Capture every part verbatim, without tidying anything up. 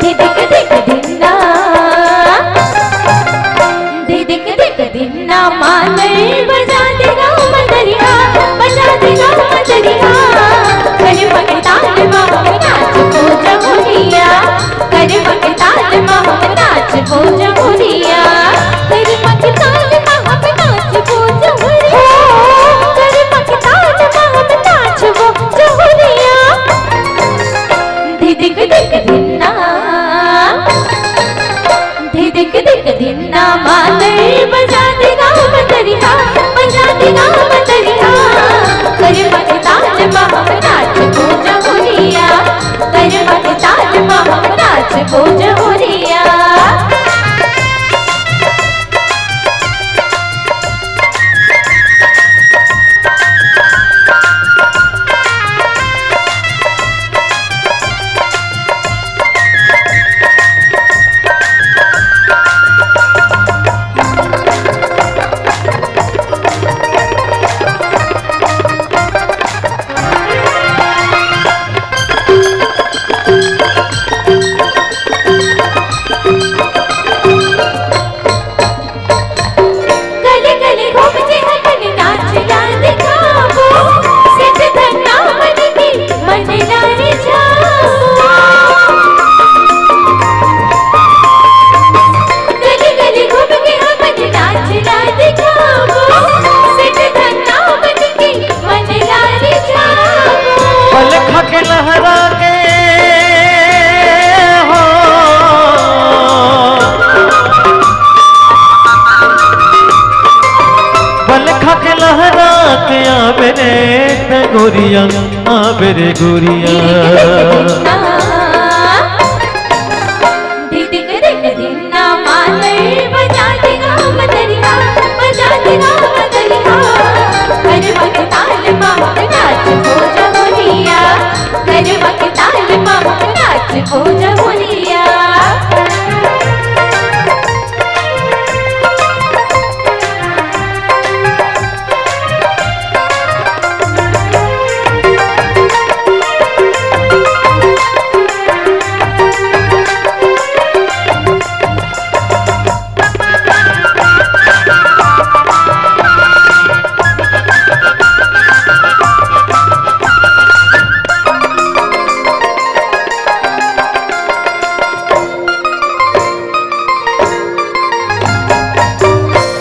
धिदिक धिक धिन्ना, धिदिक धिक धिन्ना, मांदल बजा दे गाँव मदरिया, बजा दे गाँव मदरिया। गरबा के ताल मा हम नाचबो जहुरिया, गरबा के ताल मा हम नाचबो जहुरिया, गरबा के ताल मा हम नाचबो जहुरिया, गरबा के ताल मा हम नाचबो जहुरिया। धिदिक धिक धिन्ना, धिदिक धिक धिन्ना, मांदल बजा दे गाँव मदरिया, बजा दे गाँव मदरिया। गरबा के ताल मा हम नाचबो जहुरिया, गरबा के ताल मा हम नाचबो जहुरिया। गली गली घूम के अपन नाच ला दिखाबो, सेठ धन्ना मन के मन ला रिझाबो। गली गली घूम के अपन नाच ला दिखाबो, सेठ धन्ना मन के मन ला रिझाबो। बलखा के लहरा के हो, बलखा के लहरा के आबे रे गोरिया, आबे रे गोरिया। धिदिक धिक धिन्ना, मांदल बजा दे गाँव मदरिया, बजा दे गाँव मदरिया। गरबा के ताल मा हम नाचबो जहुरिया, गरबा के ताल मा हम नाचबो जहुरिया।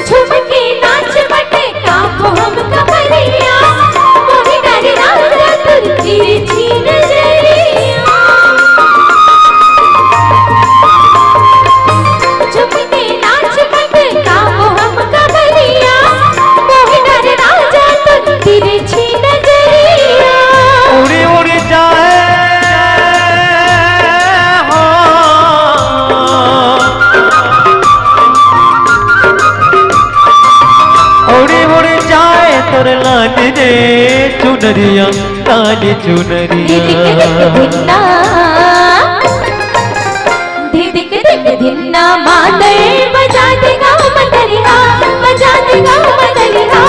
झुमके नाच बटे काबू हम कमरिया, मोहे डारे राजा तुर तिरछी नजरिया। झुमके नाच बटे काबू हम कमरिया, मोहे डारे राजा तुर तिरछी नजरिया। उड़ी उड़ी जाए हो, उड़ी उड़ी जाए तोर लाली रे चुनरिया, लाली चुनरिया। धिदिक धिक धिन्ना, धिदिक धिक धिन्ना, मांदल बजा दे गाँव मदरिया, बजा दे गाँव मदरिया।